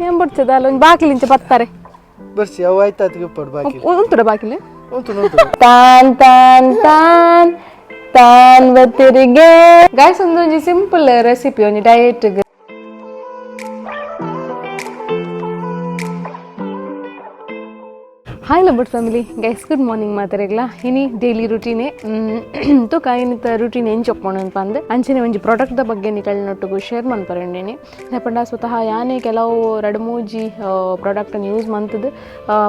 ಏನ್ ಬಡ್ಚದ ಅಲ್ಲ ಒಂಜಿ ಬಾಕಿಲಿಂಚ ಪತ್ತಾರೆ. ಬರ್ಸಿ ಅವು ಆಯ್ತಾತಿಗೆ ಉಪ್ಪಡು ಬಾಕಿ. ಉಂತುಡ ಬಾಕಿಲೆ. ಉಂಟು ಉಂಟು. ತಾನ್ ತಾನ್ ತಾನ್ ತಾನ್ ಬತ್ತಿರಿಗೆ. ಗೈಸ್, ಒಂದೊಂಜಿ ಸಿಂಪಲ್ ರೆಸಿಪಿ ಒಂಜಿ diet. Hi ಲಬಟ್ family, guys, good morning ಮಾತಾರಿಗ್ಲ. ಇನಿ ಡೈಲಿ ರುಟೀನೆ ತುಕ ಇನ್ನಿತ ರುಟೀನ್ ಎಂಚ ಒಪ್ಪೋಣ ಪಂದ್ ಅಂಚನೆ ಒಂಜಿ ಪ್ರಾಡಕ್ಟ್ದ ಬಗ್ಗೆ ನಿಕಲ್ನೊಟ್ಟುಗು ಶೇರ್ ಮನ್ಪರಂಡಿನಿ. ಪಂಡ ಸ್ವತಃ ಯಾನೇ ಕೆಲವು ರಡು ಮೂಜಿ ಪ್ರಾಡಕ್ಟನ್ನು ಯೂಸ್ ಮಂತದ್ದು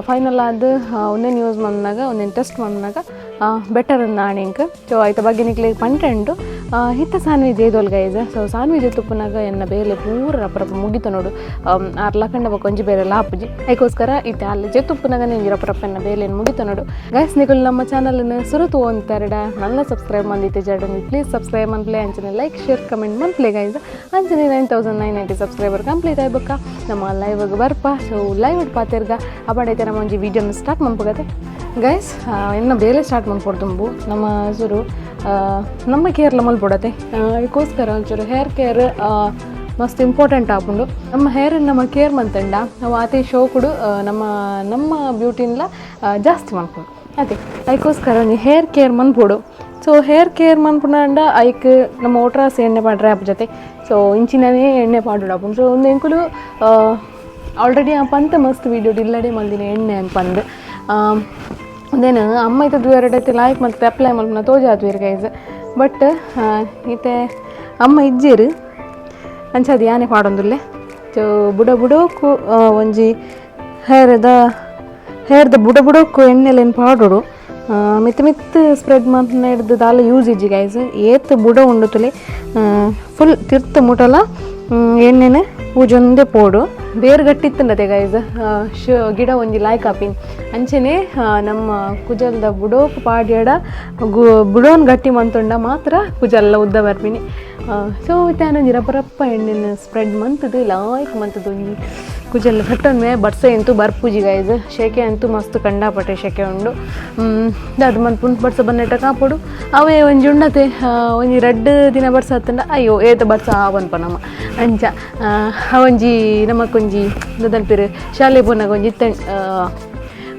ಫೈನಲ್ ಆದ್ ಒಂದೇನು ಯೂಸ್ ಮಂದಾಗ, ಒಂದೇನು ಟೆಸ್ಟ್ ಮಂದಾಗ ಬೆಟರ್ ಅಂದ್. ಸೊ ಐತ ಬಗ್ಗೆ ನಿಕ್ಲೆಗ್ ಪಂಟೆಂಡು. ಇತ್ತ ಸಾನ್ವಿ ಜೇದೋಲ್ ಗೈಸ್. ಸೊ ಸಾನ್ವಿ ಜೇತುಪ್ಪುನಾಗ ಎನ್ನ ಬೇಲೆ ಪೂರ ರಪ್ಪ ರಪ್ಪ ಮುಗಿತ ನೋಡು. ಆರ್ ಲಖಂಡ ಬೊಕ್ಕ ಒಂಜಿ ಬೇರೆ ಲಾಪುಜಿ. ಐಕೋಸ್ಕರ ಇತ್ತೆ ಅಲ್ಲಿ ಜೇತುಪ್ಪುನಾಗ ಒಂಜಿ ರಪ್ಪ ರಪ್ಪ ಎನ್ನ ಬೇಲೆನ್ ಮುಗಿತ ನೋಡು. ಗೈಸ್, ನಿಕುಲು ನಮ್ಮ ಚಾನಲ್ ಸುರು ತೋಂತಾರಡ ನನ್ನ ಸಬ್ಸ್ಕ್ರೈಬ್ ಮಂದಿತ್ತೆ ಜಡನಿ ಪ್ಲೀಸ್ ಸಬ್ಸ್ಕ್ರೈಬ್ ಮನ್ಪ್ಲೆ, ಅಂಚನೆ like, share, comment ಮನ್ಪ್ಲೆ guys. ಅಂಚನೆ 9990 ಸಬ್ಸ್ಕ್ರೈಬರ್ ಕಂಪ್ಲೀಟ್ ಆಯ್ಬಕ್ಕ ನಮ್ಮ ಲೈವ್ ಬರ್ಪ. ಸೊ ಲೈವ್ ಪಾತೆರ್ಗ ಅಪಡೈತೆ. ನಮ್ಮ ಒಂಜಿ ವಿಡಿಯೋನ ಸ್ಟಾರ್ಟ್ ಮನ್ಪಗತ್ತೆ ಗೈಸ್. ಇನ್ನು ಬೇಲೆ ಸ್ಟಾರ್ಟ್ ಮನ್ಪೊಡ್ದುಂಬು ನಮ್ಮ ಸುರು ನಮ್ಮ ಕೇರ್ಲ ಮಲ್ಪೊಡತೆ. ಅದಕ್ಕೋಸ್ಕರ ಒಂಚೂರು ಹೇರ್ ಕೇರ್ ಮಸ್ತ್ ಇಂಪಾರ್ಟೆಂಟ್ ಆಪುಂಡು. ನಮ್ಮ ಹೇರ್ ನಮ್ಮ ಕೇರ್ ಮಂತಂಡ ನಾವು ಆತೆ ಶೋ ಕುಡು ನಮ್ಮ ನಮ್ಮ ಬ್ಯೂಟಿನ್ಲ ಜಾಸ್ತಿ ಮನ್ಪುಂಡು ಅದೇ. ಅದಕ್ಕೋಸ್ಕರ ಒಂಜಿ ಹೇರ್ ಕೇರ್ ಮನ್ಪೊಡು. So hair care ಮನ್ಪುಂಡ ಐಕ್ ನಮ್ಮ ಓಟ್ರಾಸ್ ಎಣ್ಣೆ ಪಾಡ್ರೆ ಆಪ್ ಜೊತೆ. ಸೊ ಇಂಚಿನನೇ ಎಣ್ಣೆ ಪಾಡೋಡು ಆಪುಂಡು. ಸೊ ಒಂದು ಎಂಕುಲು ಆಲ್ರೆಡಿ ಆ ಪಂತ ಮಸ್ತ್ ವೀಡಿಯೋ ಇಲ್ಲಡೆ ಮಲ್ದಿನ ಎಣ್ಣೆ ಅಂತ ಪಂದ್. ಅದೇನು ಅಮ್ಮ ಇತ್ತದ್ದು ಎರಡೈತೆ ಲಾಯ್ಕ್ ಮಲ್ತ್ ಅಪ್ಲೈ ಮಲ್ಪುನ ತೋಜಾದ್ವೇರು ಗೈಸ್. ಬಟ್ ಇತ್ತೆ ಅಮ್ಮ ಇಜ್ಜೇರು, ಅಂಚ ಅದು ಯಾನೆ ಪಾಡೊಂದುಲ್ಲೆ. ಸೊ ಬುಡ ಬುಡೋಕು ಒಂಜಿ ಹೇರ್ದ ಹೇರ್ದ ಬುಡ ಬುಡೋಕು ಎಣ್ಣೆಲೇನು ಪಾಡೋಡು. ಮಿತ್ತ ಮಿತ್ತ ಸ್ಪ್ರೆಡ್ ಮಲ್ಪುನ ಹಿಡ್ದು ದಾಲ ಯೂಸ್ ಇಜ್ಜಿ ಗೈಸ್. ಏತ್ ಬುಡ ಉಂಡು ತುಲೆ, ಫುಲ್ ತಿರ್ತ್ ಮುಟಲ ಎಣ್ಣೆನೆ ಪೂಜೊಂದೇ ಪೋಡು. ಬೇರು ಗಟ್ಟಿತ್ತಂಡತೆ ಗೈಸ್, ಗಿಡ ಒಂಜಿ ಲಾಯ್ಕ್ ಆಪಿನ್. ಅಂಚನೆ ನಮ್ಮ ಕುಜಲ್ದ ಬುಡೋಕ್ ಪಾಡ್ಯಡ ಗು ಬುಡೋನ್ ಗಟ್ಟಿ ಮಂತುಂಡ ಮಾತ್ರ ಕುಜಲ್ಲ ಉದ್ದ ಬರ್ಪಿನಿ. ಸೊ ಇತ್ತೆ ರಪ್ಪ ರಪ್ಪ ಎಣ್ಣೆನ ಸ್ಪ್ರೆಡ್ ಮಂತದು ಲಾಯ್ಕ್ ಮಂತದು ಒಂಜಿ ಕುಜಲ್ ಸಟ್ಟೊನ್ಮೆ ಬರ್ಸೆ ಅಂತೂ ಬರ್ಪುಜಿ ಗೈಸ್. ಶೆಕೆ ಅಂತೂ ಮಸ್ತ್ ಕಂಡಾಪಟ್ಟೆ ಶೆಕೆ ಉಂಡು. ದಾದ ಮನ್ಪುಂಡು ಬರ್ಸ ಬನ್ನೆಟ ಕಾಪೊಡು. ಅವೇ ಒಂಜಿ ಉಂಡತೆ, ಒಂಜಿ ರಡ್ಡ್ ದಿನ ಬರ್ಸ ಆತಂಡ ಅಯ್ಯೋ ಏತ ಬರ್ಸ ಆವನ್ಪ ನಮ್ಮ. ಅಂಚ ಒಂಜಿ ನಮಕೊಂಜಿ ದಾದನ್ಪೆರ್ ಶಾಲೆ ಪೋನಾಗ ಒಂಜಿ ಇತ್ತೆ,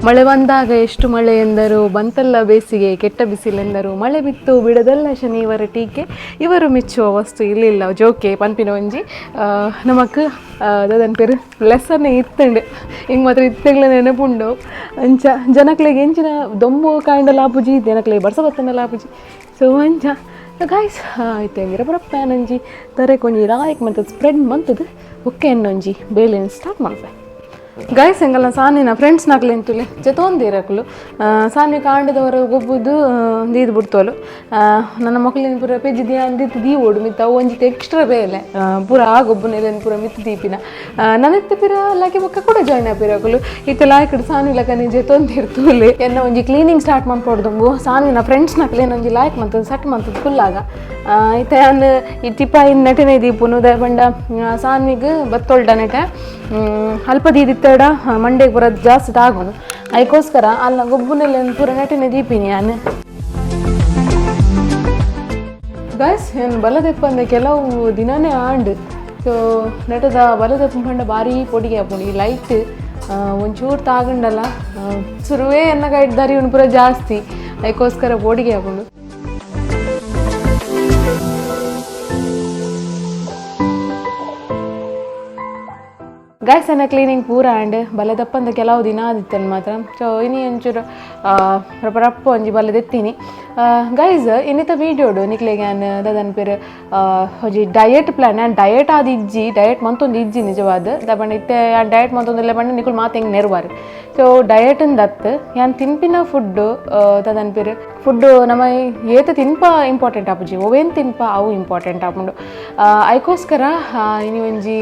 ಮಳೆ ಬಂದಾಗ ಎಷ್ಟು ಮಳೆ ಎಂದರು, ಬಂತಲ್ಲ ಬೇಸಿಗೆ ಕೆಟ್ಟ ಬಿಸಿಲೆಂದರು, ಮಳೆ ಬಿತ್ತು ಬಿಡದಲ್ಲ ಶನಿವಾರ ಟೀಕೆ, ಇವರು ಮೆಚ್ಚುವ ವಸ್ತು ಇಲ್ಲಿಲ್ಲ ಜೋಕೆ ಪನ್ಪಿನ ಒಂಜಿ ನಮಕ್ ದಾದನ್ಪೆರ್ ಲೆಸನ್ ಇತ್ತಂಡು. ಹಿಂಗೆ ಮಾತ್ರ ಇತ್ತೆಗ್ಲ ನೆನಪುಂಡು. ಅಂಚ ಜನಕ್ಲೆಗ್ ಎಂಚಿನ ದೊಂಬು ಕಾಂಡ ಲಾಪುಜಿ, ಜನಕ್ಲೆಗ್ ಬರ್ಸ ಬತ್ತಂಡ ಲಾಪುಜಿ. ಸೊ ಅಂಚ ಗಾಯ್ಸ್, ಇತ್ತೆ ರಪ್ಪ ಪ್ಯಾನ್ ಒಂಜಿ ತರೆಕೊಂಜಿ ಲಾಯ್ಕ್ ಮಂತದ್ spread ಮಂತದ್ದು okay ಎನ್ನೊಂಜಿ ಬೇಲೆನ್ start ಮನ್ಪೆ guys. ಎಂಗಲ್ಲ ಸಾನಿನ friends ನಕ್ಲು ಎಂತುಲೆ ಜೊತೊಂದಿರಕುಲು. ಸಾನಿ ಕಾಂಡದವರು ಗೊಬ್ಬುದು ದೀದ್ ಬಿಡ್ತೋಲು. ನನ್ನ ಮಕ್ಕಳಿನ ಪೂರ ಪೆಜ್ಜಿ ದಿನ ಅಂದಿತ್ತು ದೀ ಓಡು ಮಿತ್ತ ಅವು ಒಂಜಿ ಎಕ್ಸ್ಟ್ರಾ ಬೇಲೆ ಪೂರ ಆ ಗೊಬ್ಬುನೆಲೆನ್ ಪೂರ ಮಿತ್ತು ದೀಪಿನ. ನನತ್ತೆ ಪಿರ ಲಾಕಿ ಬೊಕ್ಕ ಕೂಡ ಜಾಯ್ನ್ ಆಪಿರಕುಲು. ಇತ್ತೆ ಲಾಯ್ಕಡ್ ಸಾನಿ ಲಕನೆ ಜೊತೊಂದಿರ್ತುಲೆ. ಎನ್ನ ಒಂಜಿ ಕ್ಲೀನಿಂಗ್ ಸ್ಟಾರ್ಟ್ ಮನ್ಪೊಡ್ದುಂಬು ಸಾನಿನ ಫ್ರೆಂಡ್ಸ್ ನಕ್ಲೇನ ಒಂಜಿ ಲಾಯ್ಕ್ ಮಂತದ್ದು ಸಟ್ ಮಂತದ್ದು ಕುಲ್ಲಾಗ. ಇತ್ತೆ ಯಾನ್ ಈ ತಿಪ್ಪಾಯಿನ ನಟನೆ ದೀಪುನು ಬಂಡ ಸಾನ್ವಿಗ್ ಬತ್ತೊಲ್ಡ ನೆಟೆ ಅಲ್ಪ ದೀದಿತ್ತಡ ಮಂಡೆಗೆ ಪೂರ ಜಾಸ್ತಿ ತಾಗುನು. ಅದಕ್ಕೋಸ್ಕರ ಅಲ್ಲ ಗೊಬ್ಬುನೆಲ್ಲ ಪೂರ ನಟನೆ ದೀಪಿನಿ ಯಾನ್. ಗೈಸ್, ಏನು ಬಲದೆಪ್ಪ ಅಂದ್ರೆ ಕೆಲವು ದಿನನೇ ಆಂಡ್. ಸೊ ನೆಟದ ಬಲದೆಪ್ಪ ಪಂಡ ಭಾರಿ ಪೊಡಿಗೆ ಆಪುಂಡು. ಈ ಲೈಟ್ ಒಂಚೂರು ತಾಗಂಡಲ್ಲ ಸುರುವೇ ಎನ್ನ ಕೈಟ್ ದಾರಿ ಪೂರ ಜಾಸ್ತಿ. ಅದಕ್ಕೋಸ್ಕರ ಪೊಡಿಗೆ ಆಪುಂಡು. ಗಾಯ್ಸ್, ಎನ್ನ ಕ್ಲೀನಿಂಗ್ ಪೂರ ಆಂಡ್. ಬಲದಪ್ಪಂದ ಕೆಲವು ದಿನ ಆದಿತ್ತನ್ ಮಾತ್ರ. ಸೊ ಇನಿ ಒಂಚೂರು ರಪ್ಪ ರಪ್ಪ ಒಂಜಿ ಬಲದೆತ್ತೀನಿ ಗೈಸ್. ಇನ್ನಿತ ವೀಡಿಯೋಡು ನಿಕ್ಲೆಗ್ ಯಾನ್ ದಾದನ್ ಪೇರು ಒಂಜಿ ಡಯಟ್ ಪ್ಲಾನ್. ಯಾನ್ ಡಯಟ್ ಆದ್ ಇಜ್ಜಿ, ಡಯಟ್ ಮಂತೊಂದು ಇಜ್ಜಿ ನಿಜವಾದ ದಾಪಂಡ. ಇತ್ತೆ ಯಾನ್ ಡಯಟ್ ಮಂತೊಂದಿಲ್ಲ ಪಂಡ ನಿಕುಲು ಮಾತ ಹೆಂಗೆ ನೆರವಾರು. ಸೊ ಡಯಟ್ ದತ್ ಯಾನ್ ತಿನ್ಪಿನ ಫುಡ್ ದಾದನ್ ಪೇರು ಫುಡ್ ನಮ್ಮ ಏತ ತಿನ್ಪ ಇಂಪಾರ್ಟೆಂಟ್ ಆಪುಜಿ, ಒವೇನ್ ತಿನ್ಪ ಅವು ಇಂಪಾರ್ಟೆಂಟ್ ಆಪುಂಡು. ಐಕೋಸ್ಕರ ಇನಿ ಒಂಜಿ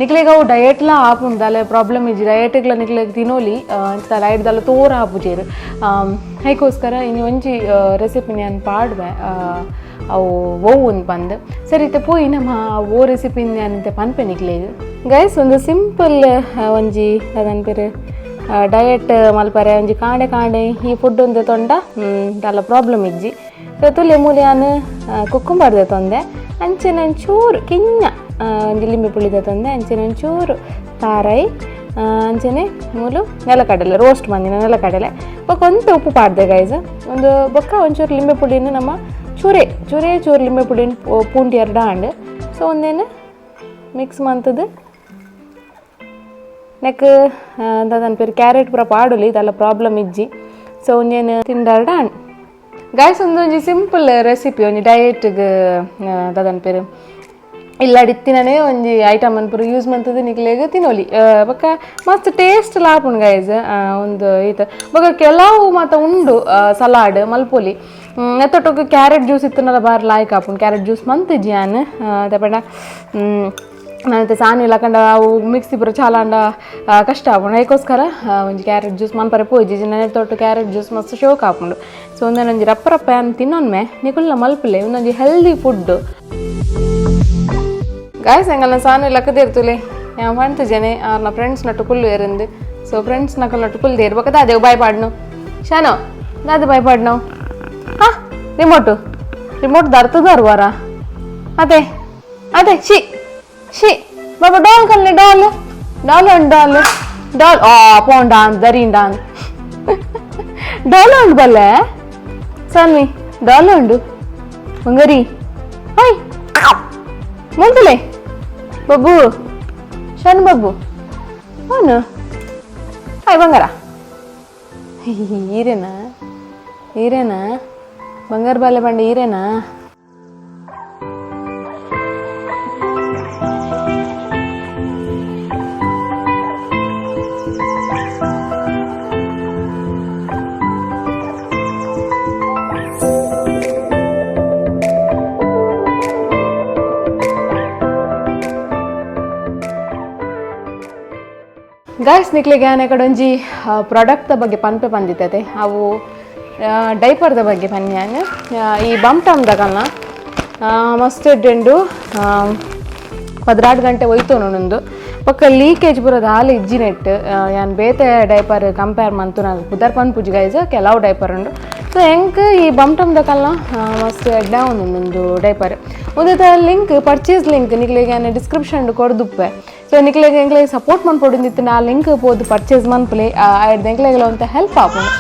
ನಿಕ್ಲೆಗ್ ಅವು ಡಯಟ್ಲ ಆಪುಂಡು, ದಾಲೆ ಪ್ರಾಬ್ಲಮ್ ಇಜ್ಜಿ. ಡಯಟ್ಗ್ಲ ನಿಕ್ಲೆಗ್ ತಿನೋಲಿ ಲೈಟ್ ದಾಲ ತೋರ ಆಪುಜೆರ್. ಐಕೋಸ್ಕರ ಇನಿ ಒಂಜಿ ರೆಸಿಪಿ ನಾನು ಪಾಡ್ವೆ, ಅವು ಒವು ಪಂದ್. ಸರಿ, ಇತ್ತೆ ಪೋಯಿ ನಮ್ಮ ಓ ರೆಸಿಪಿ ನಾನು ಪನ್ಪೆ ನಿಕ್ಲೆಗ್. ಗೈಸ್, ಒಂದು ಸಿಂಪಲ್ ಒಂಜಿ ದಾದನ್ ಪೇರು ಡಯಟ್ ಮಲ್ಪರೆ ಒಂಜಿ ಕಾಂಡೆ ಕಾಂಡೆ ಈ ಫುಡ್ ಒಂದು ತೊಂಡ ದಾಲ ಪ್ರಾಬ್ಲಮ್ ಇಜ್ಜಿ. ಸೊ ತುಲೆ ಮೂಲೆ ಯಾನ್ ಕುಕ್ಕುಂಬರ್ ತೊಂದೆ. ಅಂಚನೆ ಒಂಚೂರು ಕಿಂಜ ಒಂಜಿ ಲಿಂಬೆ ಪುಳಿ ತಂದೆ ಅಂಚನೆ ಒಂಚೂರು ತಾರಾಯಿ ಅಂಚನೆ ಮೂಲು ನೆಲಕಡಲೆ ರೋಸ್ಟ್ ಮಂದಿನ ನೆಲಕಡಲೆ ಬೊಕ್ಕ ಒಂತೆ ಉಪ್ಪು ಪಾಡ್ದೆ ಗೈಸ್. ಒಂದು ಬೊಕ್ಕ ಒಂಚೂರು ಲಿಂಬೆ ಪುಳಿನ ನಮ್ಮ ಚೂರೆ ಚೂರೇ ಚೂರು ಲಿಂಬೆ ಪುಳಿನ ಪೂಂಟಿ ಎರಡು ಆಂಡ್. ಸೊ ಒಂದೇನು ಮಿಕ್ಸ್ ಮಂತದ್ದು ನೆಕ್ ದಾದನ್ ಪೇರು ಕ್ಯಾರೆಟ್ ಪೂರ ಪಾಡೊಲಿ ಇದೆಲ್ಲ ಪ್ರಾಬ್ಲಮ್ ಇಜ್ಜಿ. ಸೊ ಒಂಜೇನು ತಿಂಡಾರ್ಡ ಆಂಡ್ ಗಾಯ್ಸ್. ಒಂದೊಂಜಿ ಸಿಂಪಲ್ ರೆಸಿಪಿ ಒಂಜಿ ಡಯೆಟ್ಗೆ ದಾದನ್ ಪೇರು ಇಲ್ಲಾಡಿತ್ತಿನೇ ಒಂಜಿ ಐಟಮ್ ಪೂರ ಯೂಸ್ ಮಂತದ್ದು ನಿಕ್ಲೆಗ್ ತಿನ್ನೊಲಿ. ಬೊಕ್ಕ ಮಸ್ತ್ ಟೇಸ್ಟ್ ಲಾಪುಂಡು ಗೈಸ್. ಒಂದು ಈತ ಬೊಕ್ಕ ಕೆಲವು ಮಾತ ಉಂಡು ಸಲಾಡ್ ಮಲ್ಪೊಲಿ. ನೆತ್ತೊಟ್ಟುಗು ಕ್ಯಾರೆಟ್ ಜ್ಯೂಸ್ ಇತ್ತುನಲ ಬಾರಿ ಲಾಯ್ಕ್ ಆಪುಂಡು. ಕ್ಯಾರೆಟ್ ಜ್ಯೂಸ್ ಮಂತಿಜ್ಜಿ ಯಾನ್ ದಪಂಡ ನಾನಿತ್ತೆ ಸಾನು ಇಲ್ಲ ಅವು ಮಿಕ್ಸಿ ಪೂರ ಚಾಲಾಂಡ ಕಷ್ಟ ಆಪುಂಡು. ಐಕೋಸ್ಕರ ಒಂಜಿ ಕ್ಯಾರೆಟ್ ಜ್ಯೂಸ್ ಮನ್ಪರೆ ಪೋಯಿಜಿ. ನೆನೆತೊಟ್ಟು ಕ್ಯಾರೆಟ್ ಜ್ಯೂಸ್ ಮಸ್ತ್ ಶೋಕ್ ಆಪುಂಡು. ಸೊ ಒಂದೊಂಜಿ ರಪ್ಪ ರಪ್ಪ ಯಾನ್ ತಿನ್ನೊನ್ಮೆ ನಿಕುಲ್ನ ಮಲ್ಪುಲೆ ಒಂದೊಂಜಿ healthy food guys. ಎಂಗಲ್ನ ಸಾನು ಲಕ್ಕದಿರ್ತುಲೆ ಯಾನ್ ಪಂತು ಜನೆ ಆರ್ನ ಫ್ರೆಂಡ್ಸ್ ನಟ್ಟು ಕುಲ್ಲು ಎರಂದು. ಸೊ ಫ್ರೆಂಡ್ಸ್ ನಕಲ್ ನಟ್ಟು ಕುಲ್ದೇರು ಬೊಕ್ಕ ದಾದೇವು ಬಾಯ್ ಪಾಡ್ನು ಶಾನೋ ದಾದ ಬಾಯ್ ಪಾಡ್ನು. ಹಾ ರಿಮೋಟು ರಿಮೋಟ್ ದರ್ತದಾರು ವಾರ ಅದೇ ಅದೇ she she Baba doll Kalbe doll doll ಉಂಡು ಡಾಲ್ ಡಾಲ್ ಆ ಪೋಂಡಾನ್ ದರಿಂಡಾನ್ ಡಾಲ್ ಉಂಡು ಬಲ್ಲೆ ಸಾನ್ವಿ ಡಾಲ್ ಉಂಡು ಬಂಗಾರಿ ಹಾಯ್ ಮುಂತಲೆ ಬಬ್ಬು ಶಾನು ಬಬ್ಬು ಅವನು ಹಾಯ್ ಬಂಗಾರ ಈರೇನಾ ಈರೇನಾ ಬಂಗಾರ ಬಾಲೆ ಬಂಡೆ ಈರೇನಾ. ಗಾಯ್ಸ್ ನಿಕ್ಲೆಗ್ ಯಾನ್ ಒಂಜಿ ಪ್ರಾಡಕ್ಟ್ದ ಬಗ್ಗೆ ಪನ್ಪೆ ಬಂದಿತ್ತದೆ. ಅವು ಡೈಪರ್ದ ಬಗ್ಗೆ ಪನ್ಯಾನ್. ಈ ಬಮ್ ಟಮ್ದಗಲ್ನ ಮಸ್ತ್ ಎಡ್ಡೆಂಡು 12 ಗಂಟೆ ಒಯ್ತು ನೊಂದು ಬೊಕ್ಕ ಲೀಕೇಜ್ ಪೂರ ದಾಲ ಇಜ್ಜಿ ನೆಟ್. ಯಾನ್ ಬೇತೆ ಡೈಪರ್ ಕಂಪೇರ್ ಮಂತುನಾಗ ಪುದರ್ ಪನ್ಪುಜಿ ಗೈಸ್, ಕೆಲವು ಡೈಪರ್ ಉಂಡು. ಸೊ ಎಂಕ್ ಈ ಬಮ್ ಟಮ್ದಕಲ್ನ ಮಸ್ತ್ ಎಡ್ಡೆ ಉಂಡು ಡೈಪರ್. ಉಂದೆತ link purchase link ನಿಕ್ಲೆಗ್ ಯಾನ್ ಡಿಸ್ಕ್ರಿಪ್ಷನ್ ಕೊರ್ದುಪ್ಪೆ. ಸೊ ನಿಕ್ಲೆಗ್ ಎಂಕ್ಲೆಗ್ ಸಪೋರ್ಟ್ ಮನ್ಪೊಡುಂದಿತ್ತು ಆ ಲಿಂಕ್ ಪೋದು ಪರ್ಚೇಸ್ ಮನ್ಪುಲೆ ಆಯ್ದು ಎಂಕ್ಲೆಗ್ಲ ಒಂತೆ ಹೆಲ್ಪ್ ಆಪುಂಡು.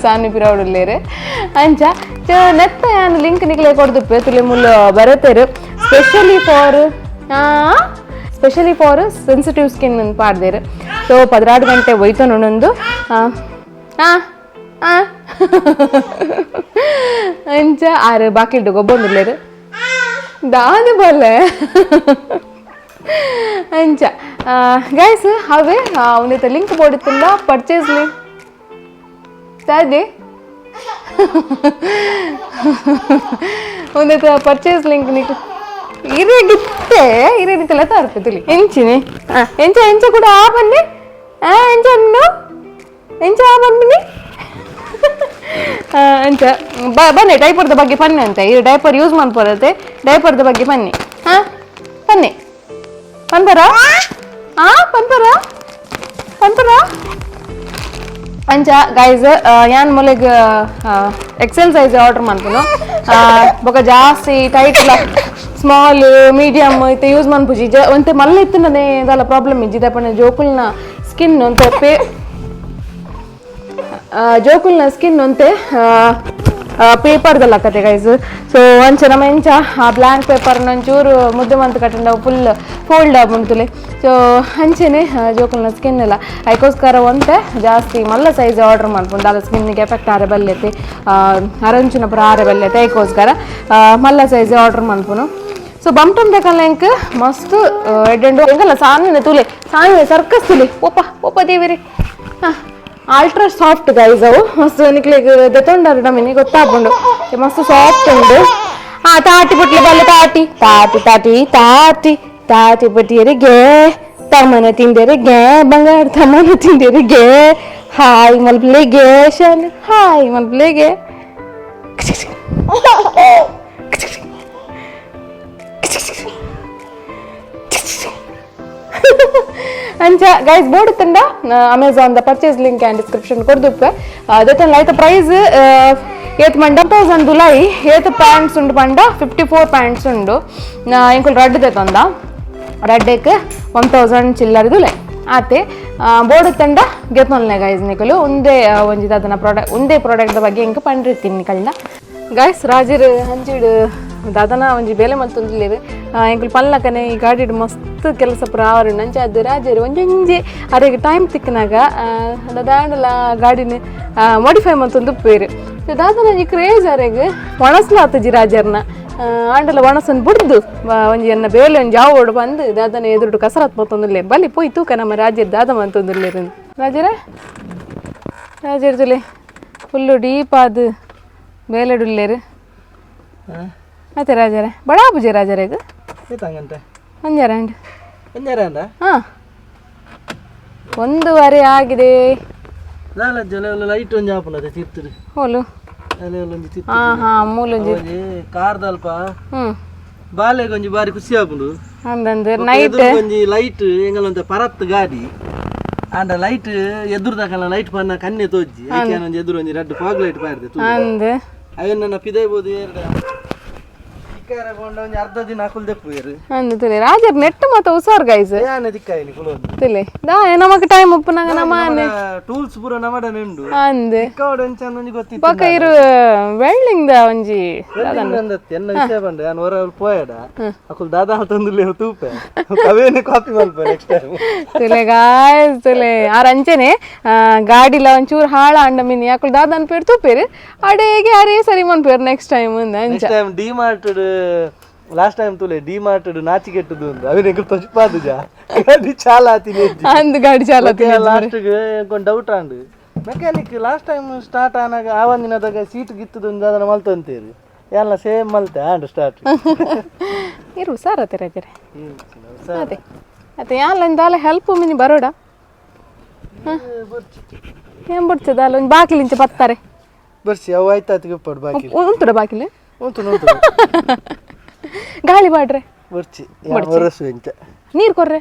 ಸಾನಿ ಪಿರವುಡುಲ್ಲೇರು ಅಂಚ ನೆತ್ತ ಯಾನ್ ಲಿಂಕ್ ನಿಕ್ಲೆಗ್ ಕೊರ್ದುಪ್ಪೆ ತುಲೆ ಮುಲ್ಲು ಬರತೇರು. Specially for sensitive skin ಪಾಡ್ದೇರು. So 16 ಗಂಟೆ ಒಯ್ತು ನೊಂದು ಅಂಚ ಆರು ಬಾಕಿಲ್ಡು ಗೊಬ್ಬೊಂದುಲ್ಲೇರು ದಾನೆ ಬಲ್ಲೆ ಅಂಚ ಗೈಸ್. ಅವೇ ಉಂದೆತ ಲಿಂಕ್ ಬೋಡಿತ್ತುಂಡ ಪರ್ಚೇಸ್ ಲಿಂಕ್ ದಾದೆ ಉಂದೆತ ಪರ್ಚೇಸ್ ಲಿಂಕ್ ನಿಕ್ ಇರೆಗಿತ್ತೆ ಇರೆಗಿತ್ತೆಲ್ಲ ತರ್ಪೆ ಎಂಚಿನಿ ಎಂಚ ಎಂಚ ಕೂಡ ಆ ಬನ್ನಿ ಎಂಚ ಉಂಡು ಎಂಚ ಆ ಬನ್ನಿ ಅಂಚ ಬನ್ನಿ ಡೈಪರ್ದ ಬಗ್ಗೆ ಪನ್ನಿ ಅಂತ. ಈ ಡೈಪರ್ ಯೂಸ್ ಮನ್ಪೊರತೆ ಡೈಪರ್ದ ಬಗ್ಗೆ ಪನ್ನಿ. ಹಾಂ ಪನ್ನಿ ಪನ್ಪರ ಪನ್ಪರ ಪನ್ಪರ ಅಂಚ ಗೈಸ್. ಯಾನ್ ಮೊಲೆಗ್ XL size order ಮನ್ಪುನು. ಬೊಕ ಜಾಸ್ತಿ tight small medium ಇತ್ತೆ ಯೂಸ್ ಮನ್ಪುಜಿ. ಒಂತೆ ಮಲ್ಲ ಇತ್ತುಂಡನೆ ದಾಲ ಪ್ರಾಬ್ಲಮ್ ಇಜ್ಜಿ. ದಾಪಂಡ ಜೋಕುಲ್ನ ಸ್ಕಿನ್ ಒಂತೆ ಪೇ ಜೋಕುಲ್ನ ಸ್ಕಿನ್ ಒಂತೆ ಪೇಪರ್ದಲ್ಲ ಕತೆ ಗೈಸ್. ಸೊ ಅಂಚ ನಮ್ಮ ಎಂಚ ಆ ಬ್ಲ್ಯಾಂಕ್ ಪೇಪರ್ ಒಂಚೂರು ಮುದ್ದೆ ಮಂತ್ ಕಟ್ಟಂಡ ಫುಲ್ ಫೋಲ್ಡ್ ಆಪುಂಡು. ಸೊ ಅಂಚೆನೆ ಜೋಕುಲ್ನ ಸ್ಕಿನ್ ಎಲ್ಲ ಐಕೋಸ್ಕರ ಒಂತೆ ಜಾಸ್ತಿ ಮಲ್ಲ ಸೈಜ್ ಆರ್ಡರ್ ಮನ್ಪುಂಡು. ದಾಲ ಸ್ಕಿನ್ಗೆ ಎಫೆಕ್ಟ್ ಆರೆ ಬಲ್ಲೆತೆ ಅರಂಚಿನ ಪೂರ ಆರೆ ಬಲ್ಲೆತೆ ಐಕೋಸ್ಕರ ಮಲ್ಲ ಸೈಜ್ ಆರ್ಡರ್ ಮನ್ಪುನು. ಸೊ ಬಂಟಮ್ ದಕಲ್ಲ ಎಂಕ್ ಮಸ್ತ್ ಎಡ್ಡೆಂಡು ಎಂಕಲ್ಲ ಸಾನಿನ ತುಲೆ ಸಾನಿನ ಸರ್ಕಸ್ ತುಲೆ ಒಪ್ಪ ಒಪ್ಪ ದೇವಿರಿ. ಹಾಂ ultra soft guys. ಅವು ಮಸ್ತ್ ನಿಕ್ಲೆಗ್ ದೆತೊಂಡಾರು ನಮಿನಿ ಗೊತ್ತಾಪುಂಡು ಮಸ್ತ್ ಸಾಫ್ಟ್ ಉಂಡು. ಆ ತಾಟಿ ಪುಟ್ಲೆ ಬಲ್ಲೆ ತಾಟಿ ತಾಟಿ ತಾಟಿ ತಾಟಿ ತಾಟಿ ಪಟ್ಟಿಯರಿಗೆ ತಮ್ಮನ ತಿಂದೆರಿಗೆ ಬಂಗಾರ ತಮ್ಮನ ತಿಂದೆರಿಗೆ ಹಾಯ್ ಮಲ್ಪ್ಲೆಗೆ ಶನ್ ಹಾಯ್ ಮಲ್ಪ್ಲೆಗೆ. ಅಂಚ ಗೈಸ್ ಬೋರ್ಡ್ ತಂಡ Amazon the purchase link and description ಕೊಡ್ದುಪ್ಪೆ. ದೆತೊಂಡ ಐತ ಪ್ರೈಸ್ ಏತ್ ಮಂಡ 1000 ದುಲಾಯಿ ಏತ್ ಪ್ಯಾಂಟ್ಸ್ ಉಂಡು ಪಂಡ 54 ಪ್ಯಾಂಟ್ಸ್ ಉಂಡು. ಎಂಕುಲು ರಡ್ಡ್ ದೆತೊಂದ, ರಡ್ಡೆಕ್ 1000 ಚಿಲ್ಲರ್ ದುಲಾಯಿ ಆತೆ. ಬೋರ್ಡ್ ತಂಡ ಗೆತ್ತೊನ್ಲೆ ಗೈಸ್. ನಿಕುಲು ಒಂದೇ ಒಂಜಿ ದಾದನ ಪ್ರಾಡಕ್ಟ್, ಒಂದೇ ಪ್ರಾಡಕ್ಟ್ ದ ಬಗ್ಗೆ ಎಂಕ್ ಪಂಡಿರ್ತೀನಿ ನಿಕಲ್ನ. ಗೈಸ್, ರಾಜರು ಹಂಚಿಡು ದಾದನ ಒಂಜಿ ಬೇಲೆ ಮಲ್ತೊಂದುಲ್ಲೆರ್. ಎಂಕುಲು ಪಲ್ಲಕನೆ ಈ ಗಾಡಿಡ್ ಮಸ್ತ್ ಕೆಲಸ ಪೂರ ಆವರುಂಡು. ಅಂಚ ಅದು ರಾಜರು ಒಂಜೊಂಜಿ ಅರೆಗ್ ಟೈಮ್ ತಿಕ್ಕನಾಗ ದಾದಾಂಡಲ ಗಾಡಿನ ಮಾಡಿಫೈ ಮಲ್ತೊಂದು ಉಪ್ಪುವೆರ್. ದಾದನ ಒಂಜಿ ಕ್ರೇಜ್ ಅರೆಗ್. ಒಣಸ್ಲ ಆತುಜಿ ರಾಜರ್ನ. ಆಂಡಲ ಒಣಸನ್ ಬುಡ್ದು ಒಂಜಿ ಎನ್ನ ಬೇಲೆ ಒಂಜಿ ಆವೋಡು ಬಂದು ದಾದನ ಎದುರುಡು ಕಸರತ್ ಮಲ್ತೊಂದುಲ್ಲೆರ್. ಬಲಿ ಪೋಯಿ ತೂಕ ನಮ್ಮ ರಾಜರ್ ದಾದ ಮಲ್ತೊಂದುಲ್ಲೆರ್. ರಾಜರೇ, ರಾಜರ್ ತುಲೆ, ಫುಲ್ಲು ಡೀಪ್ ಆದ್ ಬೇಲೆಡುಲ್ಲೆರ್. ಅತ್ತೆ ರಾಜರೇ, ಬಡಾ ಪೂಜೆ ರಾಜರೇಗ್. ಏತಂಗಂತೆ? ಒಂಜಾರ ಅಂಡ್. ಒಂಜಾರ ಅಂಡ. ಹಾ, 1:30 ಆಗಿದೆ. ದಾಲ ಜಲ ಲೈಟ್ ಒಂಜಿ ಆಪುಂಡು ತಿರ್ತುಡು. ಹೋಲು? ಅಲೆ ಒಂಜಿ ತಿರ್ತು. ಹಾ ಹಾ ಮೂಲೊಂಜಿ. ಒಂಜಿ ಕಾರ್ದಲ್ಪ. ಬಾಲೆಗ್ ಒಂಜಿ ಬಾರಿ ಖುಷಿ ಆಪುಂಡು. ಅಂದಂದು ನೈಟ್. ಎದುರು ಒಂಜಿ ಲೈಟ್, ಎಂಗಲೊಂತೆ ಪರತ್ ಗಾಡಿ ಆಂಡ ಲೈಟ್ ಎದುರು ಲೈಟ್ ಪನ್ನ ಕಣ್ಣೆ ತೋಜ್ಜಿ. ಐಕೆ ಒಂಜಿ ಎದುರು ಒಂಜಿ ರಡ್ಡ್ ಫಾಗ್ ಲೈಟ್ ಪಾಡ್ದೆ. ಅಂದ್. ಅವೇನ್ ನನ್ನ ಪಿದೈಬೋದು ಏರ್ಡ ತಿಕ್ಕಾರ ಪೋಂಡ ಒಂಜಿ ಅರ್ಧ ದಿನ ಅಕುಲ್ ದೆಪ್ಪುವೆರ್. ಅಂದ್ ತುಲೆ, ರಾಜರ್ ನೆಟ್ ಮಾತ ಹುಷಾರ್ ಗೈಸ್. ಯಾನೆ ತಿಕ್ಕಾಯಿನಿ ಕುಲೊಂದು. ತುಲೆ ದಾ, ನಮಕ್ ಟೈಮ್ ಉಪ್ಪುನಾಗ ನಮ್ಮ ಟೂಲ್ಸ್ ಪೂರ ನಮಡನೆ ಉಂಡು. ಅಂದ್. ತಿಕ್ಕಾವಡ ಒಂಚ ಒಂಜಿ ಗೊತ್ತಿತ್ತು. ಬೊಕ ಇರು ವೆಲ್ಡಿಂಗ್ ದ ಒಂಜಿ. ಅಂದತ್ತೆ ಎನ್ನ ವಿಷಯ ಬಂಡೆ ನಾನು ಹೊರ ಪೋಯಡ ಅಕುಲ್ ದಾದಾ ತಂದುಲ್ಲೆ ತೂಪೆ, ಅವೇನೆ ಕಾಪಿ ಮಲ್ಪ ನೆಕ್ಸ್ಟ್ ಟೈಮ್. ತುಲೆ ಗಾಯ್ಸ್, ತುಲೆ ಆರ್ ಅಂಚೆನೆ ಗಾಡಿಲ ಒಂಚೂರು ಹಾಳ ಅಂಡ ಮಿನಿ ಅಕುಲ್ ದಾದ ಅನ್ಪೇರ್ ತೂಪೇರು, ಅಡೇಗೆ ಅರೇ ಸರಿ ಮನ್ಪೇರು ನೆಕ್ಸ್ಟ್ ಟೈಮ್ ಅಂದ ಅಂಚ. Next time D mart, last time ತುಲೆ D mart ನಾಚಿಕೆಟ್ಟದು ಒಂದು ಅವೇನೆ ಎಂಕುಲು ತೊಜ್ಪಾದು ಜಾ ಗಾಡಿ ಚಾಲ ಆತಿನಿ. ಅಂದ್, ಗಾಡಿ ಚಾಲ. ಲಾಸ್ಟ್ ಗೆ ಡೌಟ್ ಆಂಡ್, mechanic last time start ಆನಾಗ ಆ ಒಂದಿನದಾಗ ಸೀಟ್ ಗಿತ್ತದು ಒಂದು ಅದನ್ನ ಮಲ್ತಂತೀರಿ, ಎಲ್ಲ ಸೇಮ್ ಮಲ್ತೆ ಆಂಡ್ ಸ್ಟಾರ್ಟ್. ಇರು ಹುಷಾರತ್ತೆ ರಾಜರೇ. ಅದೇ ಅದೇ, ಯಾಲ ದಾಲ ಹೆಲ್ಪ್ ಮಿನಿ ಬರೋಡ ಏನ್ ಬಿಡ್ತದ ಅಲ್ಲ, ಒಂದು ಬಾಕಿಲಿಂಚ ಬತ್ತಾರೆ. ಬರ್ಸಿ, ಅವು ಆಯ್ತಾತಿಗೆ ಉಪ್ಪಡು ಬಾಕಿ. ಉಂಟುಡ ಬಾಕಿಲಿ? ಉಂಟು ಉಂಟು. ಗಾಳಿ ಬಾಡ್ರೆ. ಬರ್ಚಿ ಹೊರಸು ಎಂಚ. ನೀರು ಕೊರ್ರೆ.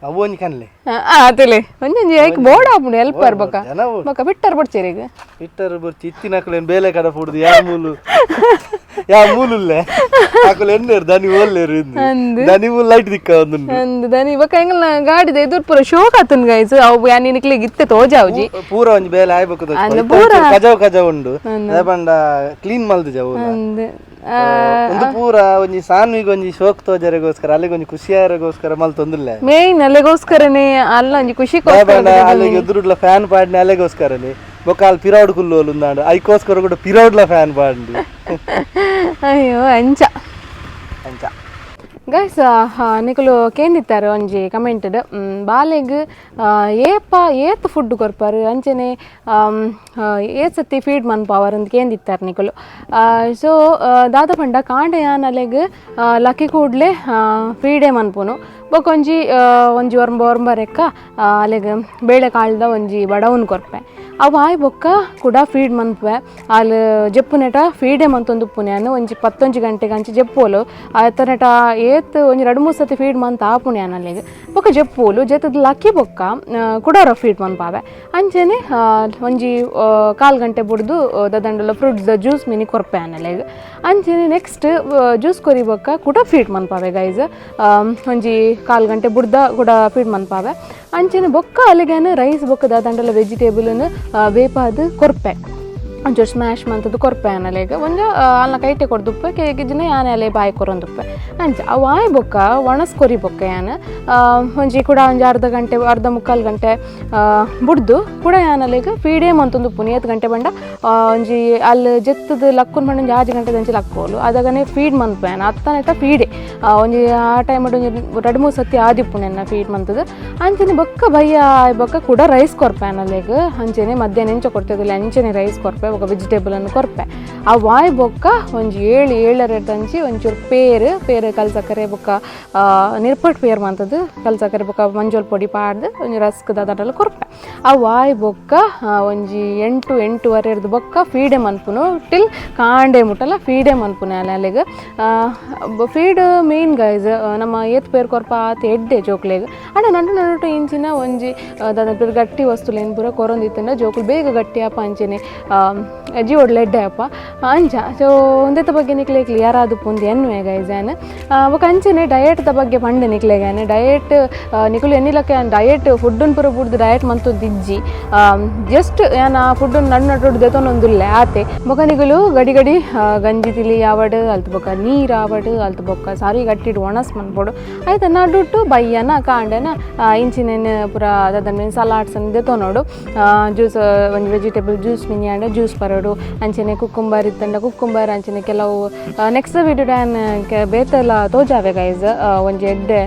ಅವು ಒಂಜಿ ಕನ್ಲೆ. ಆತಲೆ ಒಂಜೊಂಜಿ ಐಕ್ ಬೋರ್ಡ್ ಆಪುಂಡು ಹೆಲ್ಪ್ ಬರ್ಬಕ. ಜನ ಬೋಡು. ಬೊಕ ಬಿಟ್ಟರ್ ಬಡ್ಚೇರಿ ಈಗ. ಬಿಟ್ಟರು ಬರ್ಚಿ. ಇತ್ತಿನಕುಲೇನು ಬೇಲೆ ಕಡ ಫುಡ್ದು ಯಾ ಮೂಲು ಯಾ ಮೂಲುಲ್ಲೆ ಅಕುಲು ಎನ್ನೇರು ದನಿ ಓಲ್ಲೇರು. ಅಂದ್. ದನಿ ಮೂಲು ಲೈಟ್ ದಿಕ್ಕ ಒಂದು. ಅಂದ್, ದನಿ ಬೊಕ ಎಂಗಲ್ನ ಗಾಡಿದ ಎದುರು ಪೂರ ಶೋಕ್ ಆತುಂಡು ಗೈಸ್. ಅವು ಯಾನ್ ನಿಕ್ಲೆಗ್ ಇತ್ತೆ ತೋಜಾವುಜಿ. ಪೂರ ಒಂಜಿ ಬೇಲೆ ಆಯ್ಬೇಕು. ಕಜಾವ್ ಕಜಾವ್ ಉಂಡು, ಅದೇ ಪಂಡ ಕ್ಲೀನ್ ಮಲ್ದು ಜವು. ಅಂದ್. ಒಂದು ಪೂರ ಒಂಜಿ ಸಾನ್ವಿಗ್ ಒಂಜಿ ಶೋಕ್ ತೋಜರೆಗೋಸ್ಕರ, ಅಲ್ಲಿಗೆ ಒಂಜಿ ಖುಷಿಯಾರಗೋಸ್ಕರ ಮಲ್ತೊಂದುಲ್ಲೆ. ಮೇನ್ ಅಲ್ಲೆಗೋಸ್ಕರನೇ ಅಲ್ಲ, ಒಂಜಿ ಖುಷಿ. ಪಂಡ ಅಲ್ಲಿಗೆ ಎದುರುಡ್ಲ ಫ್ಯಾನ್ ಪಾಡ್ನೆ ಅಲ್ಲೆಗೋಸ್ಕರನೇ. ಬೊಕ್ಕ ಅಲ್ಲಿ ಪಿರೌಡ್ ಕುಲ್ಲೋಲು ಉಂದಾಂಡು, ಐಕೋಸ್ಕರ ಕೂಡ ಪಿರೌಡ್ಲ ಫ್ಯಾನ್ ಪಾಡ್ಂಡು. ಅಯ್ಯೋ, ಅಂಚ. ಅಂಚ. ಗೈಸ್, ನಿಕುಲು ಕೇಂದಿತ್ತಾರೆ ಒಂಜಿ ಕಮೆಂಟಡ್, ಬಾಲೆಗ್ ಏಪ ಏತ್ ಫುಡ್ ಕೊರ್ಪಾರು, ಅಂಚನೆ ಏತ್ ಸತಿ ಫೀಡ್ ಮನ್ಪಾವರ್ ಅಂತ ಕೇಂದಿತ್ತಾರೆ ನಿಕುಲು. ಸೊ ದಾದ ಪಂಡ, ಕಾಂಡೆ ಯಾನ್ ಅಲೆಗ್ ಲಕ್ಕಿ ಕೂಡ್ಲೆ ಫೀಡೇ ಮನ್ಪುನು. ಬೊಕ ಒಂಜಿ ಒಂಜಿ ಒರ್ಂಬ ಒರ್ಂಬರೆಕ್ಕ ಅಲೆಗ್ ಬೇಳೆ ಕಾಳ್ದ ಒಂಜಿ ಬಡವನ್ ಕೊರ್ಪೆ. ಅವು ಆಯ್ ಬೊಕ್ಕ ಕೂಡ ಫೀಡ್ ಮನ್ಪುವೆ. ಅಲ್ ಜೆಪ್ಪುನೆಟ ಫೀಡೆ ಮಂತೊಂದು ಉಪ್ಪುನೆ. ಒಂಜಿ ಪತ್ತೊಂಜಿ ಗಂಟೆಗೆ ಅಂಚೆ ಜೆಪ್ಪೋಲು. ಆತನೆಟ ಏತ್ ಒಂಜಿ ರಡ್ಡ್ ಮೂರು ಸತಿ ಫೀಡ್ ಮಂತ್ ಆಪುಣೆ ಅಲ್ಲಿಗೆ. ಬೊಕ್ಕ ಜೆಪ್ಪೋಲು, ಜೆತ್ತದ ಲಕ್ಕಿ ಬೊಕ್ಕ ಕುಡೋರ ಫೀಡ್ ಮನ್ಪಾವೆ. ಅಂಚೆನೆ ಒಂಜಿ ಕಾಲ್ ಗಂಟೆ ಬುಡ್ದು ದದಂಡಲ fruits juice mini ಕೊರ್ಪೆ ಅನಲೆಗ್. ಅಂಚೆನೆ ನೆಕ್ಸ್ಟ್ ಜ್ಯೂಸ್ ಕೊರಿ ಬೊಕ್ಕ ಕೂಡ ಫೀಡ್ ಮನ್ಪಾವೆ ಗೈಸ್. ಒಂಜಿ ಕಾಲ್ ಗಂಟೆ ಬುಡ್ದ ಕೂಡ ಫೀಡ್ ಮನ್ಪಾವೆ. ಅಂಚೆನೆ ಬೊಕ್ಕ ಅಲ್ಲಿಗೇನು ರೈಸ್ ಬೊಕ್ಕ ದಾದಂಡಲ ವೆಜಿಟೇಬಲ್ನ ಬೇಪಾದ್ ಕೊರ್ಪೆ, ಒಂಚೂರು ಸ್ಮ್ಯಾಶ್ ಮಂತದ್ದು ಕೊರ್ಪೆ ಅನಲೆಗ್. ಒಂಜ ಅಲ್ನ ಕೈಟೆ ಕೊರ್ದುಪ್ಪೆ, ಕೇಗಿಜಿನ ಯಾನೆ ಅಲೆ ಬಾಯಿ ಕೊರೊಂದುಪ್ಪೆ ಅಂಚ. ಅವು ಆಯ್ ಬೊಕ್ಕ ಒಣಸ್ ಕೊರಿ ಬೊಕ್ಕ ಯಾನ್ ಒಂಜಿ ಕೂಡ ಒಂಜಿ ಅರ್ಧ ಗಂಟೆ, ಅರ್ಧ ಮುಕ್ಕಾಲು ಗಂಟೆ ಬುಡ್ದು ಕೂಡ ಯಾನ್ ಅಲೆಗ್ ಫೀಡೇ ಮಂತೊಂದು ಉಪ್ಪುನಿ. ಏತ್ ಗಂಟೆ ಬಂಡ, ಒಂಜಿ ಅಲ್ಲಿ ಜೆತ್ತದು ಲಕ್ಕುನ್ ಪಂಡ ಒಂಜಿ ಆಜಿ ಗಂಟೆ ದಂಚಿ ಲಕ್ಕೋಲು. ಅದಗನೆ ಫೀಡ್ ಮನ್ಪೆ ಯಾನ್. ಅತ್ತನೆಟ ಫೀಡೆ ಒಂಜಿ ಆ ಟೈಮ್ ಒಂಜಿ ರಡ್ಡ್ ಮೂರು ಸತಿ ಆದಿಪ್ಪುಂಡು ಎನ್ನ ಫೀಡ್ ಮಂತದ್ದು. ಅಂಚನೆ ಬೊಕ್ಕ ಬಯ್ಯ ಆಯ್ ಬೊಕ್ಕ ಕೂಡ ರೈಸ್ ಕೊರ್ಪೆ ಅನಲೆಗ್. ಅಂಚನೆ ಮಧ್ಯಾಹ್ನ ಎಂಚ ಕೊಡ್ತೇವೆ ಅಂಚನೆ ರೈಸ್ ಕೊರ್ಪೆ, ಬೊಕ್ಕ ವೆಜಿಟೇಬಲ್ ಅನ್ನು ಕೊರ್ಪೆ. ಆ ವಾಯ್ ಬೊಕ್ಕ ಒಂಜಿ ಏಳು ಏಳರ ತಂಚಿ ಒಂಚೂರು ಪೇರು ಪೇರು ಕಲ್ ಸಕ್ಕರೆ ಬೊಕ್ಕ ನಿರ್ಪಟ್ ಪೇರು ಮಂತದ್ದು ಕಲ್ ಸಕ್ಕರೆ ಬೊಕ್ಕ ಮಂಜೋಲ್ ಪೊಡಿ ಪಾಡ್ದು ಒಂಜಿ ರಸ್ಕ್ ದಾದಾಟಲ ಕೊರ್ಪೆ. ಆ ವಾಯ್ ಬೊಕ್ಕ ಒಂಜಿ ಎಂಟು ಎಂಟುವರೆ ಇರ್ದು ಬೊಕ್ಕ ಫೀಡೆ ಮನ್ಪುನು. ಟಿಲ್ ಕಾಂಡೆ ಮುಟ್ಟಲ ಫೀಡೆ ಮನ್ಪುನೆ ಅಲೆಗ್. Feed main guys. ನಮ್ಮ ಏತ್ ಪೇರು ಕೊರ್ಪ ಆತ್ ಎಡ್ಡೆ ಜೋಕ್ಲೆಗ್. ಆಂಡ ನಡು ನಡುಟು ಇಂಚಿನ ಒಂಜಿ ದಾದ ಗಟ್ಟಿ ವಸ್ತುಲೇನು ಪೂರ ಕೊರೊಂದಿತ್ತಂಡ ಜೋಕುಲು ಬೇಗ ಗಟ್ಟಿ ಆಪ. ಅಂಚೆನೆ ಜೀವೊಡ್ಲ ಎಡ್ಡೆ ಅಪ್ಪ ಅಂಚ. ಸೊ ಉಂದೆತ ಬಗ್ಗೆ ನಿಕ್ಲೆ ಕ್ಲಿಯರ್ ಆದುಪ್ಪುಂದು ಎನ್ನುವೆ ಗೈಸ್ ಯಾನ್. ಬೊಕ ಅಂಚನೆ ಡಯಟ್ ದ ಬಗ್ಗೆ ಪಂಡೆ ನಿಕ್ಲೆಗ್ ಯಾನ್. ಡಯಟ್ ನಿಕುಲು ಎನ್ನಿಲಕ ಯಾನ್ ಡಯಟ್ ಫುಡ್ಡುನ್ ಪೂರ ಬುಡ್ದು ಡಯಟ್ ಮಂತೊಂದಿಜ್ಜಿ. ಜಸ್ಟ್ ಯಾನ್ ಆ ಫುಡ್ಡುನ್ ನಡು ನಡುಡು ದೆತೊನೊಂದುಲ್ಲೆ ಆತೆ. ಬೊಕ ನಿಕುಲು ಗಡಿ ಗಡಿ ಗಂಜಿ ತಿಲಿ ಆವಡ್, ಅಲ್ತ್ ಬೊಕ ನೀರ್ ಆವಡ್, ಅಲ್ತ್ ಬೊಕ ಸಾರಿ ಗಟ್ಟಿಡ್ ಒಣಸ್ ಮನ್ಪೊಡು. ಐತ ನಡುಟು ಬಯ್ಯನ ಕಾಂಡೆನ ಇಂಚಿನೆನ್ ಪೂರ ದಾದ ಮೀನ್ ಸಲಾಡ್ಸ್ ದೆತೊನೊಡು. ಜ್ಯೂಸ್, ಒಂಜಿ ವೆಜಿಟೇಬಲ್ ಜ್ಯೂಸ್ ಮಿನಿಯಾಂಡ ಜ್ಯೂಸ್ ಪರೊಡು. ಅಂಚನೆ ಕುಕ್ಕುಂಬರ್ ಇತ್ತಂಡ ಕುಕ್ಕುಂಬರ್. ಅಂಚನೆ ಕೆಲವು ನೆಕ್ಸ್ಟ್ ವಿಡಿಯೋ ಯಾನ್ ಬೇತೆಲ ತೋಜಾವೆ ಗೈಸ್, ಒಂಜಿ ಎಡ್ಡೆ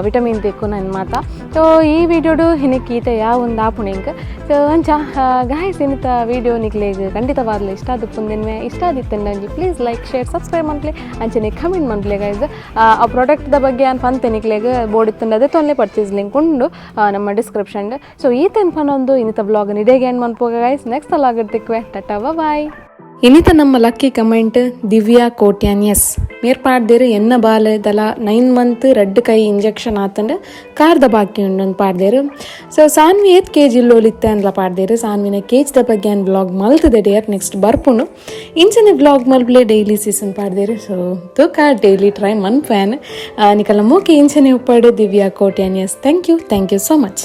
ವಿಟಮಿನ್ ತಿಕ್ಕುನ ಮಾತ. ಸೊ ಈ ವಿಡಿಯೋಡು ಇನಿಕ್ ಈತೆ ಯಾವ ಒಂದು ಆಪುಂಡು ಎಂಕ್. ಸೊ ಅಂಚ ಗಾಯ್ಸ್, ಇನಿತ ವಿಡಿಯೋ ನಿಕ್ಲೆಗ್ ಖಂಡಿತವಾದ್ಲ ಇಷ್ಟ ಆದುಪ್ಪುಂದೆನ್ವೆ. ಇಷ್ಟ ಆದಿತ್ತಂಡ ಒಂಜಿ please like, share, subscribe ಮನ್ಪ್ಲೆ, ಅಂಚನೆ ಕಮೆಂಟ್ ಮನ್ಪ್ಲೆ ಗೈಸ್. ಆ ಪ್ರಾಡಕ್ಟ್ದ ಬಗ್ಗೆ ಯಾನ್ ಪಂತೆ ನಿಕ್ಲೆಗ್, ಬೋಡಿತ್ತಂಡ ಅದೇ ಪರ್ಚೇಸ್ ಲಿಂಕ್ ಉಂಡು ನಮ್ಮ ಡಿಸ್ಕ್ರಿಪ್ಷನ್. ಸೊ ಈತೆನ್ ಪನೊಂದು ಇನ್ನಿತ ವ್ಲಾಗ್ ಇಡೆಗೆ ಎಂಡ್ ಮನ್ಪುಗ ಗೈಸ್. ನೆಕ್ಸ್ಟ್ ವ್ಲಾಗ್ ತಿಕ್ವೆ. Tata, bye. ಇನ್ನಿತ ನಮ್ಮ lucky comment Divya Kotian S ಮೇರ್ ಪಾಡ್ದೇರು, ಎನ್ನ ಬಾಲೆದಲ 9 ಮಂತ್, ರಡ್ಡ್ ಕೈ ಇಂಜೆಕ್ಷನ್ ಆತಂಡ, ಕಾರ್ದ ಬಾಕಿ ಉಂಡು ಪಾಡ್ದೇರು. ಸೊ ಸಾನ್ವಿ ಏತ್ ಕೆಜಿ ಇಲ್ಲೋಲಿತ್ತೆ ಅಂದ್ಲ ಪಾಡ್ದೇರು. ಸಾನ್ವಿನ ಕೇಜ್ದ ಬಗ್ಗೆ ಅನ್ ವ್ಲಾಗ್ ಮಲ್ತದೆ ಡಿಯರ್, ನೆಕ್ಸ್ಟ್ ಬರ್ಪುಂಡು. ಇಂಚನೆ ವ್ಲಾಗ್ ಮಲ್ಪ್ಲೆ ಡೈಲಿ ಸೀಸನ್ ಪಾಡ್ದೇರು. ಸೊ ತೂಕ, ಡೈಲಿ ಟ್ರೈ ಮನ್ಪುವೆ. ನಿಕಲ್ನ ಮೋಕೆ ಇಂಚನೆ ಉಪ್ಪಾಡು. Divya Kotian S, thank you, thank you so much.